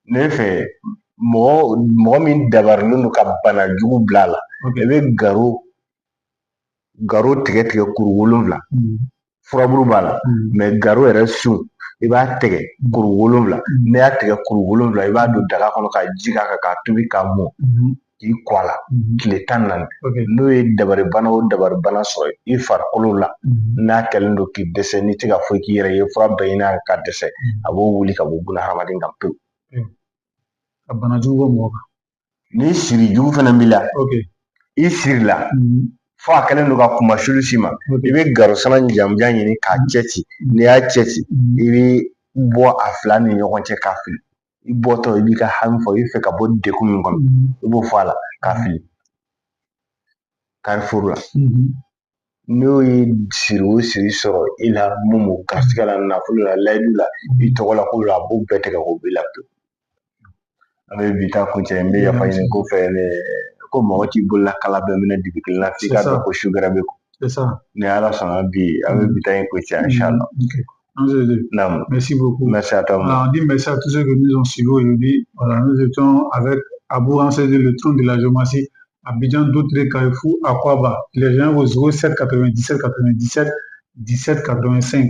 Ne fɛ, mɔgɔ min dabarilen don ka bana jugu bila a la, i bɛ garo tigɛ tigɛ kuru 7. Furabulu b'a la, mais garo yɛrɛ sun, i b'a tigɛ kuru 7. N'i y'a tigɛ kuru 7, i b'a don daga kɔnɔ ka ji k'a kan k'a tobi k'a mɔ, k'i ko a la tile 14. N'o ye dabaribana o dabaribana sɔrɔ i farikolo la, n'a kɛlen don k'i dɛsɛ, n'i tɛ ka foyi k'i yɛrɛ ye, fura bɛɛ ɲini a ka dɛsɛ, a b'o wuli ka bɔ buna hadamaden kan pewu. Ka bana jugu bɔ mɔgɔ kan. Ni siri jugu fana b'i la, i sirila fo a kɛlen don ka kunmasuli s'i ma, i bɛ garo sana jamujan ɲini k'a cɛ ci. N'i y'a cɛ ci, i bɛ bɔ a fila ni ɲɔgɔn cɛ k'a fili. I bɔtɔ, i b'i ka hami fɔ, i bɛ fɛ ka bɔ degun min kɔnɔ, i b'o fɔ a la k'a fili carrefour la. N'o ye siri o siri sɔrɔ i la, mun b'o garisigɛ la, nafolo la, layidu la, i tɔgɔ la ko la, a b'o bɛɛ tigɛ k'o b'i la pewu. An bɛ bi ta kuncɛ. N bɛ yafa ɲini ko fɛ ko mɔgɔ t'i bolola kala bɛɛ minɛ dibi kelen na, f'i ka dɔn ko su gɛrɛ bɛ ko. Ni Ala sɔnna, bi an bɛ bi ta in kuncɛ, inchallah. Naam. Merci beaucoup. Merci à toi. Alors, on dit merci à tous ceux qui nous ont suivis aujourd'hui. Voilà, nous étions avec Abou Rancé, le trône de la géomancie, Abidjan, d'autres Carrefour, Akwaba. Les gens au 07 97 97 17 85.